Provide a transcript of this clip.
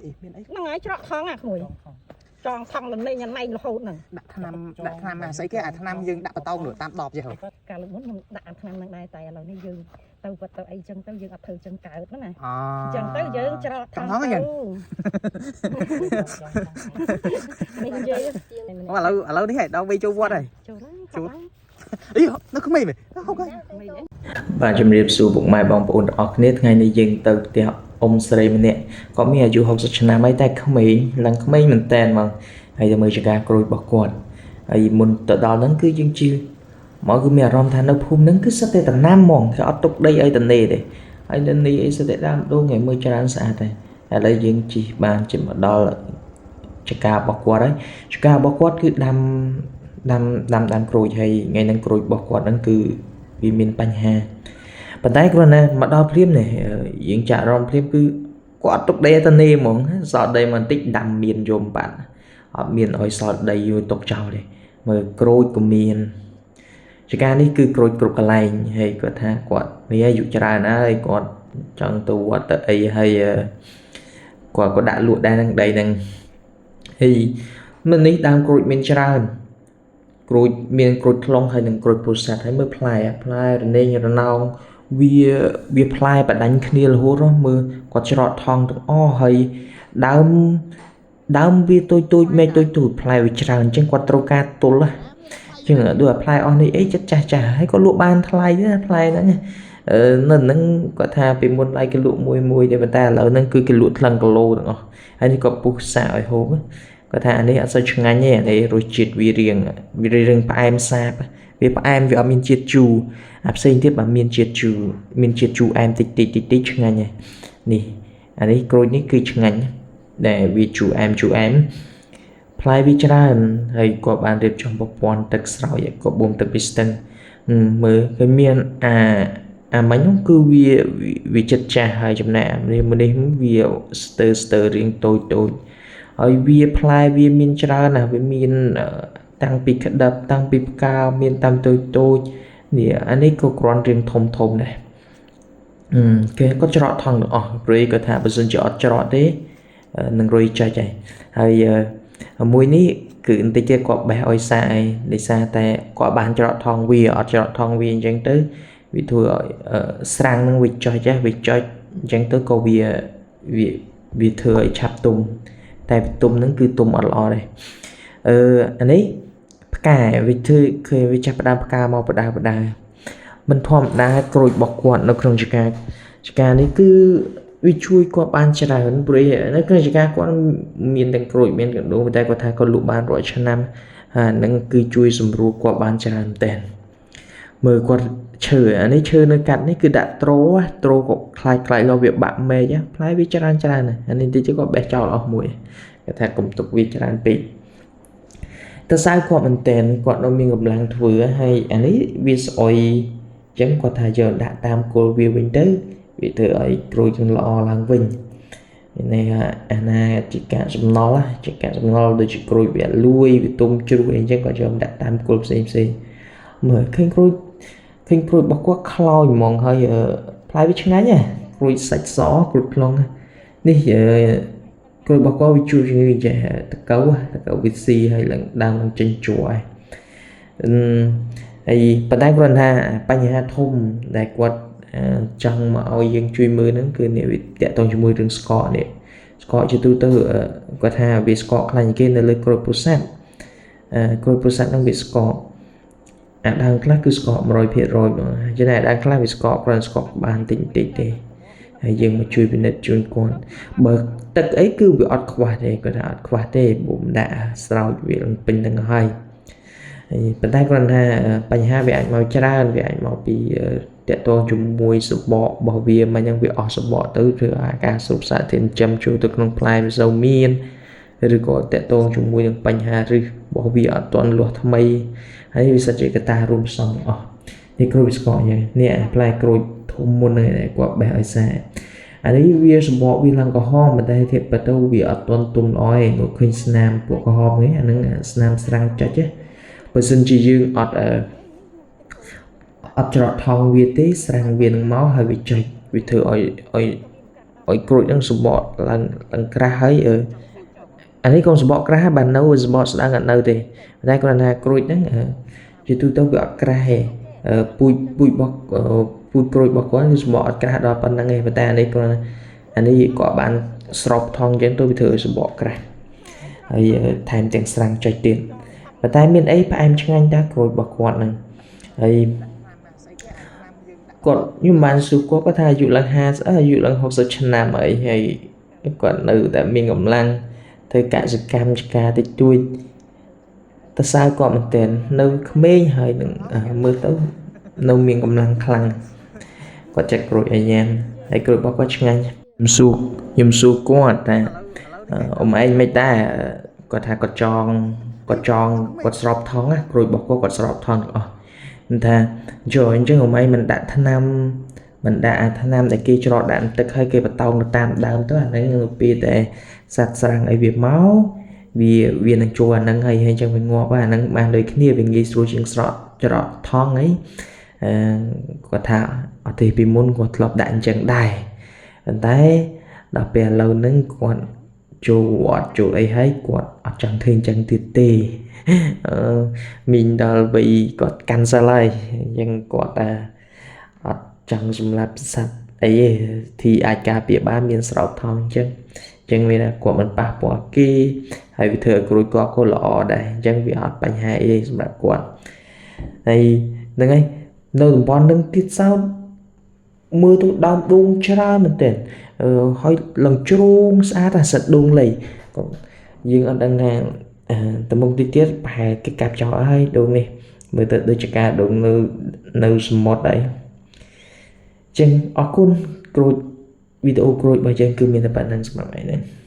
អីមានអី ហ្នឹងហើយច្រកថងអាក្មួយចងថងលនេញណែងរហូតហ្នឹង ដាក់ថ្នាំដាក់ថ្នាំអាស្អីគេអាថ្នាំយើងដាក់បតោងនោះតាមដបចេះហ៎ កាលលើកមុនខ្ញុំដាក់អាថ្នាំហ្នឹងដែរតែឥឡូវនេះយើងទៅវត្តទៅអីចឹងទៅយើងអត់ធ្វើចឹងកើតណា អ អញ្ចឹងទៅយើងច្រកថង ថងហ្នឹង នេះនិយាយ អូឥឡូវឥឡូវនេះហ่ដល់វ័យចូលវត្តហើយ ចូលហើយ ចូល អីនៅក្មេងមែនហូបហើយ ក្មេងអី បាទជំរាបសួរពុកម៉ែបងប្អូនទាំងអស់គ្នាថ្ងៃនេះយើងទៅផ្ទះអ៊ំស្រីម្នាក់គាត់មានអាយុ60ឆ្នាំហើយតែក្មេងឡើងក្មេងមែនតែនហ្មងហើយទៅមើលចង្ការក្រូចរបស់គាត់ហើយមុនទៅដល់ហ្នឹងគឺយើងជិះមកគឺមានអារម្មណ៍ថានៅភូមិហ្នឹងគឺសិតតែដំណាំហ្មងគេអត់ទុកដីឲ្យតនេទេហើយនៅនេះអីសិតតែដើមដូងឲ្យមើលច្រើនស្អាតដែរឥឡូវយើងជិះបានជិះមកដល់ចង្ការរបស់គាត់ហើយចង្ការរបស់គាត់គឺដាំដាំដាំដើមក្រូចហើយថ្ងៃហ្នឹងក្រូចរបស់គាត់ហ្នឹងគឺវាមានបញ្ហា ប៉ុន្តែគ្រាន់តែមកដល់ភ្លាមនេះយើងចាក់អារម្មណ៍ភ្លាមគឺគាត់អត់ទុកដីឲ្យតនេហ្មងសល់ដីមកបន្តិចដាំមានយំបាត់អត់មានឲ្យសល់ដីយូរទុកចោលទេមើលក្រូចក៏មានចការនេះគឺក្រូចគ្រប់កន្លែងហើយគាត់ថាគាត់នេះអាយុច្រើនហើយគាត់ចង់ទៅវត្តទៅអីហើយគាត់ក៏ដាក់លក់ដែរនឹងដីហ្នឹងហើយមិននេះដើមក្រូចមានច្រើន ក្រូចមានក្រូចថ្លុងហើយនិងក្រូចពោធិ៍សាត់ហើយមើលផ្លែផ្លែរណេងរណោងវាវាផ្លែបដាញ់គ្នារហូតហ៎មើលគាត់ច្រកថងទាំងអស់ហើយដើមដើមវាតូចតូចមែកតូចតូចផ្លែវាច្រើនអញ្ចឹងគាត់ត្រូវការទល់ណាអញ្ចឹងដូចអាផ្លែអស់នេះអីចិត្តចាស់ចាស់ហើយក៏លក់បានថ្លៃណាផ្លែហ្នឹងអឺនៅហ្នឹងគាត់ថាពីមុនឡៃគេលក់មួយមួយទេប៉ុន្តែឥឡូវហ្នឹងគឺគេលក់ថ្លឹងគីឡូទាំងអស់ហើយនេះក៏ពុះសាកឲ្យហូបគាត់ថាអានេះអត់សូវឆ្ងាញ់ទេអានេះរសជាតិវារៀងវារៀងផ្អែមសាបវាផ្អែមវាអត់មានជាតិជូរអាផ្សេងទៀតបើមានជាតិជូរមានជាតិជូរអែមតិចតិចតិចតិចឆ្ងាញ់ហ៎នេះអានេះក្រូចនេះគឺឆ្ងាញ់ដែលវាជូរអែមជូរអែមផ្លែវាច្រើនហើយគាត់បានរៀបចំប្រព័ន្ធទឹកស្រោចឲ្យគាត់បូមទឹកពីស្ទឹងមើលគេមានអាអាមិញនោះគឺវាវាចិត្តចាស់ហើយចំណែកអានេះមួយនេះវាស្ទើស្ទើរៀងតូចតូចហើយវាផ្លែវាមានច្រើនណាស់វាមានតាំងពីក្តាប់តាំងពីផ្កាមានតាមតូចតូចនេះអានេះក៏គ្រាន់រៀងធំធំដែរគេក៏ច្រកថងទាំងអស់ព្រោះគាត់ថាបើសិនជាអត់ច្រកទេនឹងរុយចុចហើយហើយមួយនេះគឺបន្តិចទៀតគាត់បេះឲ្យសាអីដោយសារតែគាត់បានច្រកថងវាអត់ច្រកថងវាអញ្ចឹងទៅវាធ្វើឲ្យស្រាំងនឹងវាចុចចេះវាចុចអញ្ចឹងទៅក៏វាវាវាធ្វើឲ្យឆាប់ទុំតែទុំហ្នឹងគឺទុំអត់ល្អទេអឺអានេះផ្កាវាធ្វើឃើញវាចាប់ផ្ដើមផ្កាមកបដាបដាមិនធម្មតាក្រូចរបស់គាត់នៅក្នុងចកាចកានេះគឺវាជួយគាត់បានច្រើនព្រោះនៅក្នុងចកាគាត់មានទាំងក្រូចមានកណ្ដូងតែគាត់ថាគាត់លក់បានរាល់ឆ្នាំហើយហ្នឹងគឺជួយសម្រួលគាត់បានច្រើនមែនទែនមើលគាត់ឈើអានេះឈើនៅកាត់នេះគឺដាក់ត្រូត្រូក៏ខ្លាចខ្លាចលោវាបាក់មែកផ្លែវាច្រើនច្រើនអានេះតិចគាត់បេះចោលអស់មួយគាត់ថាកុំទុកវាច្រើនពេកតើសៅគាត់មែនតែនគាត់នៅមានកម្លាំងធ្វើហើយអានេះវាស្អុយអញ្ចឹងគាត់ថាយកដាក់តាមគល់វាវិញទៅវាធ្វើឲ្យក្រូចនឹងល្អឡើងវិញនេះអាណាជាកាកសំណល់ជាកាកសំណល់ដូចជាក្រូចវាលួយវាទុំជ្រុះអីអញ្ចឹងគាត់យកដាក់តាមគល់ផ្សេងផ្សេងមើលឃើញក្រូចឃើញក្រូចរបស់គាត់ខ្លោចហ្មងហើយផ្លែវាឆ្ងាញ់ណាក្រូចសាច់សក្រូចខ្លងនេះក្រូចរបស់គាត់វាជួយជំងឺចេះតកៅតកៅវាស៊ីហើយឡើងដើមនឹងចេញជ័រហើយហើយប៉ុន្តែគ្រាន់ថាបញ្ហាធំដែលគាត់ចង់មកឲ្យយើងជួយមើលហ្នឹងគឺនេះវាតាក់ទងជាមួយរឿងស្កកនេះស្កកជាទូទៅគាត់ថាវាស្កកខ្លាំងជាងគេនៅលើក្រូចពោធិ៍សាត់ក្រូចពោធិ៍សាត់ហ្នឹងវាស្កកអាដើមខ្លះគឺស្កក100%បងចំណែកអាដើមខ្លះវាស្កកគ្រាន់ស្កកបានតិចតិចទេហើយយើងមកជួយពិនិត្យជូនគាត់បើទឹកអីគឺវាអត់ខ្វះទេគាត់ថាអត់ខ្វះទេបុំដាក់ស្រោចវានឹងពេញទាំងហើយហើយប៉ុន្តែគ្រាន់ថាបញ្ហាវាអាចមកច្រើនវាអាចមកពីតាក់ទងជាមួយសបករបស់វាមិនហ្នឹងវាអស់សបកទៅធ្វើអាការស្រូបសារធាតុចិញ្ចឹមចូលទៅក្នុងផ្លែមិនសូវមានឬក៏តាក់ទងជាមួយនឹងបញ្ហារឹសរបស់វាអត់ទាន់លាស់ថ្មីហើយវាសិតជាកត្តារួមផ្សំទាំងអស់នេះក្រូចវាស្កកយ៉ាងនេះអាផ្លែក្រូចធំមុនហ្នឹងគាត់បេះឲ្យសាអានេះវាសបកវាឡើងក្រហមប៉ុន្តែធៀបទៅវាអត់ទាន់ទុំល្អឯងឃើញស្នាមពួកក្រហមនេះអាហ្នឹងស្នាមស្រាំងចុចណាបើសិនជាយើងអត់អត់ច្រកថងវាទេស្រាំងវានឹងមកហើយវាចុចវាធ្វើឲ្យឲ្យ ឲ្យក្រូចហ្នឹងសម្បកឡើងឡើងក្រាស់ហើយអឺអានេះកុំសម្បកក្រាស់បាននៅសម្បកស្ដើងអត់នៅទេតែគ្រាន់តែក្រូចហ្នឹងជាទូទៅវាអត់ក្រាស់ទេពូជពូជរបស់ពូជក្រូចរបស់គាត់គឺសម្បកអត់ក្រាស់ដល់ប៉ុណ្្នឹងទេប៉ុន្តែអានេះគ្រាន់អានេះគាត់បានស្របថងអញ្ចឹងទៅវាធ្វើឲ្យសម្បកក្រាស់ហើយថែមទាំងស្រាំងចុចទៀតប៉ុន្តែមានអីផ្អែមឆ្ងាញ់តាក្រូចរបស់គាត់ហ្នឹងហើយគាត់ខ្ញុំបានសួរគាត់គាត់ថាអាយុឡើង50អាយុឡើង60ឆ្នាំអីហើយគាត់នៅតែមានកម្លាំងធ្វើកសិកម្មចការតិចតួចតសើគាត់មែនទែននៅក្មេងហើយនឹងមើលទៅនៅមានកម្លាំងខ្លាំងគាត់ចេះក្រូចឲ្យញ៉ាំហើយក្រូចរបស់គាត់ឆ្ងាញ់ខ្ញុំសួរខ្ញុំសួរគាត់ថាអ៊ំឯងមិនដែរគាត់ថាគាត់ចងគាត់ចងគាត់ស្របថងណាក្រូចរបស់គាត់គាត់ស្របថងទាំងអស់ថាចូលអញ្ចឹងអ៊ំឯងមិនដាក់ថ្នាំមិនដាក់អាថ្នាំដែលគេច្រកដាក់ទឹកហើយគេបតោងទៅតាមដើមទៅអាហ្នឹងនៅពេលដែលសត្វស្រាំងអីវាមកវាវានឹងចូលអាហ្នឹងហើយហើយអញ្ចឹងវាងាប់អាហ្នឹងបានដូចគ្នាវាងាយស្រួលជាងស្រកច្រកថងអីអឺគាត់ថាអត់ទេពីមុនគាត់ធ្លាប់ដាក់អញ្ចឹងដែរប៉ុន្តែដល់ពេលឥឡូវហ្នឹងគាត់ចូលវត្តចូលអីហើយគាត់អត់ចង់ធ្វើអញ្ចឹងទៀតទេអឺមីងដល់វ័យគាត់កាន់សិលហើយអញ្ចឹងគាត់ថាអត់ចង់សម្លាប់សត្វអីទេធីអាចការពារបានមានស្រោបថងអញ្ចឹងអញ្ចឹងមានថាគាត់មិនប៉ះពាល់គេហើយវាធ្វើឲ្យក្រួយគាត់ក៏ល្អដែរអញ្ចឹងវាអត់បញ្ហាអីទេសម្រាប់គាត់ហើយហ្នឹងហើយនៅតំបន់ហ្នឹងទៀតសោតមើលទៅដើមដូងច្រើនមែនទែនអឺហើយឡើងជ្រងស្អាតអាសិតដូងលៃក៏យើងអត់ដឹងថាតមុខតិចទៀតប្រហែលគេកាប់ចោលហើយដូងនេះមើលទៅដូចជាការដូងនៅនៅសមុទ្រហើយចឹងអរគុណក្រូចវីដេអូក្រូចរបស់យើងគឺមានតែប៉ុណ្្នឹងសម្រាប់ថ្ងៃនេះ។